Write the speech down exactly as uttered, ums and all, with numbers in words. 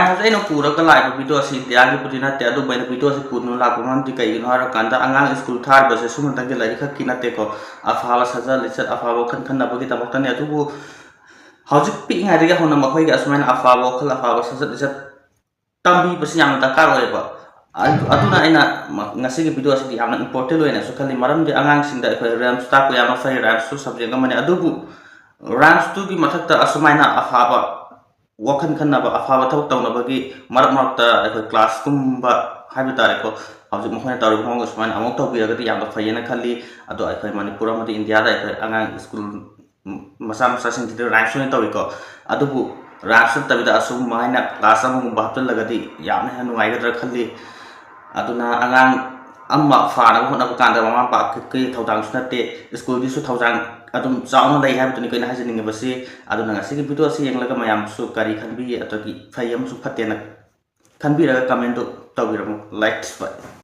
ꯍꯧꯖꯤꯛ ꯑꯩꯅ ꯄꯨꯔꯒ ꯂꯥꯛꯏꯕ ꯚꯤꯗꯤꯑꯣ ꯑꯁꯤ ꯏꯟꯗꯤꯌꯥꯒꯤꯕꯨꯗꯤ ꯅꯠꯇꯦ, ꯑꯗꯨꯕꯨ ꯑꯩꯅ ꯚꯤꯗꯤꯑꯣ ꯑꯁꯤ ꯄꯨꯗꯨꯅ ꯂꯥꯛꯄ ꯃꯔꯝꯗꯤ ꯀꯩꯒꯤꯅꯣ ꯍꯥꯏꯔꯀꯥꯟꯗ, ꯑꯉꯥꯡ ꯁ꯭ꯀꯨꯜ ꯊꯥꯔꯤꯕꯁꯦ ꯁꯨꯝꯅꯇꯪꯒꯤ ꯂꯥꯏꯔꯤꯛ ꯈꯛꯀꯤ ꯅꯠꯇꯦꯀꯣ, ꯑꯐꯕ ꯁꯥꯖꯠ ꯂꯤꯆꯠ, ꯑꯐꯕ ꯋꯥꯈꯜ ꯈꯟꯅꯕꯒꯤꯗꯃꯛꯇꯅꯤ꯫ ꯑꯗꯨꯕꯨ ꯍꯧꯖꯤꯛ ꯄꯤꯛꯏꯉꯩꯗꯒꯤ ꯍꯧꯅ ꯃꯈꯣꯏꯒꯤ ꯑꯁꯨꯃꯥꯏꯅ ꯑꯐꯕ ꯋꯥꯈꯜ, ꯑꯐꯕ ꯁꯥꯖꯠ ꯂꯤꯆꯠ ꯇꯝꯕꯤꯕꯁꯤ ꯌꯥꯝꯅ ꯗꯔꯀꯥꯔ ꯑꯣꯏꯌꯦꯕ꯫ ꯑꯗꯨ-, ꯑꯗꯨꯅ ꯑꯩꯅ ꯃ-, ꯉꯁꯤꯒꯤ ꯚꯤꯗꯤꯑꯣ ꯑꯁꯤꯗꯤ ꯌꯥꯝꯅ ꯏꯝꯄꯣꯔꯇꯦꯟ ꯑꯣꯏꯅꯁꯨ ꯈꯜꯂꯤ, ꯃꯔꯝꯗꯤ ꯑꯉꯥꯡꯁꯤꯡꯗ ꯑꯩꯈꯣꯏ ꯔꯥꯏꯝꯁ ꯇꯥꯛꯄ ꯌꯥꯝꯅ ꯐꯩ, ꯔꯥꯏꯝꯁꯁꯨ ꯁꯕꯖꯦꯛ ꯑꯃꯅꯤ꯫ ꯑꯗꯨꯕꯨ ꯔꯥꯏꯝꯁꯇꯨꯒꯤ ꯃꯊꯛꯇ ꯑꯁꯨꯃꯥꯏꯅ ꯑꯐꯕ ꯋꯥꯈꯜ ꯈꯟꯅꯕ, ꯑꯐꯕ ꯊꯕꯛ ꯇꯧꯅꯕꯒꯤ ꯃꯔꯛ ꯃꯔꯛꯇ ꯑꯩꯈꯣꯏ ꯀ꯭ꯂꯥꯁꯀꯨꯝꯕ ꯍꯥꯏꯕ ꯇꯥꯔꯦꯀꯣ, ꯍꯧꯖꯤꯛ ꯃꯈꯣꯏꯅ ꯇꯧꯔꯤꯕ ꯃꯑꯣꯡ ꯑꯁꯨꯃꯥꯏꯅ ꯑꯃꯨꯛ ꯇꯧꯕꯤꯔꯒꯗꯤ ꯌꯥꯝꯅ ꯐꯩꯌꯦꯅ ꯈꯜꯂꯤ꯫ ꯑꯗꯣ ꯑꯩꯈꯣꯏ ꯃꯅꯤꯄꯨꯔ ꯑꯃꯗꯤ ꯏꯟꯗꯤꯌꯥꯗ ꯑꯩꯈꯣꯏ ꯑꯉꯥꯡ ꯁ꯭ꯀꯨꯜ ꯃꯆꯥ ꯃꯆꯥꯁꯤꯡꯁꯤꯗ ꯔꯥꯏꯝꯁ ꯑꯣꯏꯅ ꯇꯧꯏꯀꯣ, ꯑꯗꯨꯕꯨ ꯔꯥꯏꯝꯁ ꯅꯠꯇꯕꯤꯗ ꯑꯁꯨꯝ ꯍꯥꯏꯅ ꯀ꯭ꯂꯥꯁ ꯑꯃꯒꯨꯝꯕ ꯍꯥꯞꯆꯤꯜꯂꯒꯗꯤ ꯌꯥꯝꯅ ꯍꯦꯟꯅ ꯅꯨꯡꯉꯥꯏꯒꯗ꯭ꯔꯥ ꯈꯜꯂꯤ꯫ ꯑꯗꯨꯅ ꯑꯉꯥꯡ ꯑꯃ ꯐꯥꯅꯕ ꯍꯣꯠꯅꯕ ꯀꯥꯟꯗ ꯃꯃꯥ ꯃꯄꯥ ꯈꯛꯀꯤ ꯊꯧꯗꯥꯡꯁꯨ ꯅꯠꯇꯦ, ꯁ꯭ꯀꯨꯜꯒꯤꯁꯨ ꯊꯧꯗꯥꯡ ꯑꯗꯨꯝ ꯆꯥꯎꯅ ꯂꯩ ꯍꯥꯏꯕꯗꯨꯅꯤ ꯑꯩꯈꯣꯏꯅ ꯍꯥꯏꯖꯅꯤꯡꯉꯤꯕꯁꯤ꯫ ꯑꯗꯨꯅ ꯉꯁꯤꯒꯤ ꯚꯤꯗꯤꯑꯣ ꯑꯁꯤ ꯌꯦꯡꯂꯒ ꯃꯌꯥꯝꯁꯨ ꯀꯔꯤ ꯈꯟꯕꯤ, ꯑꯗꯒꯤ ꯐꯩ ꯑꯃꯁꯨꯡ ꯐꯠꯇꯦꯅ ꯈꯟꯕꯤꯔꯒ ꯀꯃꯦꯟꯗꯨ ꯇꯧꯕꯤꯔꯝꯃꯨ꯫ ꯂꯥꯏꯛꯁ ꯄꯥꯏ꯫